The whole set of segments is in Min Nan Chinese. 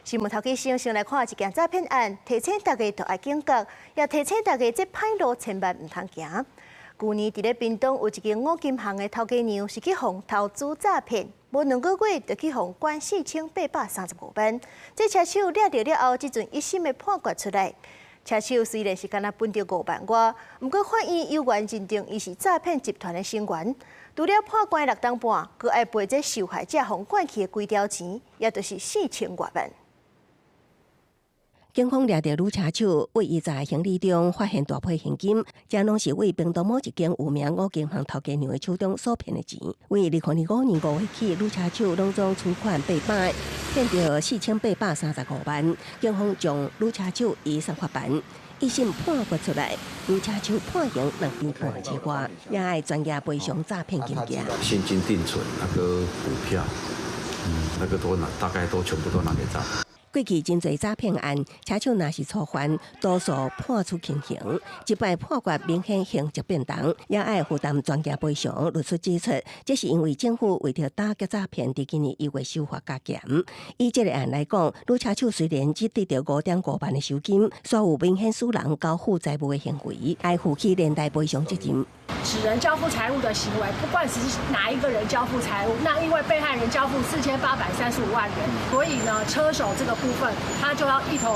新聞頭起先先來看一件詐騙案，提醒大家都愛警覺，也提醒大家這歹路千萬毋通行。舊年佇咧屏東有一間五金行的頭家娘是去予投資詐騙，無2個月就去予關4535萬。這車手掠著了後，這陣一審的判決出來，車手雖然是干焦分著5萬外，毋過法院有權認定伊是詐騙集團的成員。除了判關6冬半，閣愛賠這受害者予管去的規條錢，也就是4000外萬。警方掠著女車手，為伊在行李中發現大批現金，這攏是為屏東某一間有名五金行頭家娘的手中所騙的錢。為2005年5月起，女車手攏總取款八擺，騙著4835萬。警方將女車手移送法辦，一審判決出來，女車手判刑2年半之外，也愛全額賠償詐騙金額。現金定存那個股票，那個都拿，大概都全部都拿給詐。過去真濟詐騙案，車手若是初犯，多數判處輕刑。這擺判決明顯刑責變重，也愛負擔全額賠償。律師指出，這是因為政府為著打擊詐騙，佇今年1月修法加嚴。以這个案來講，女車手雖然只得著5.5萬的酬金，煞有明顯使人交付財物的行為，愛負起連帶賠償責任。使人交付財物的行為，不管是哪一個人交付財物，那因為被害人交付4835萬元，所以呢，車手這個部分他就要一同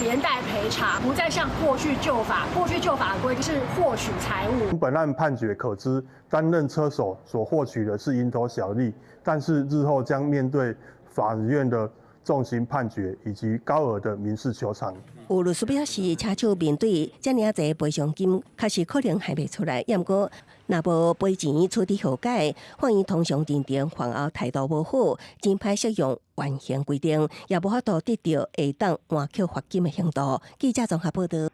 連帶賠償，不再像過去舊法，過去舊法規定是獲取財物。本案判決可知，擔任車手所獲取的是蠅頭小利，但是日後將面對法院的重刑判決以及高額的民事求償。有律師表示，車手面對遮爾濟賠償金，確實可能還袂出來。毋過，若無賠錢處理和解，法院通常認定犯後態度無好，真歹適用緩刑規定，也無法度得著會當緩扣罰金的刑度。記者綜合報導。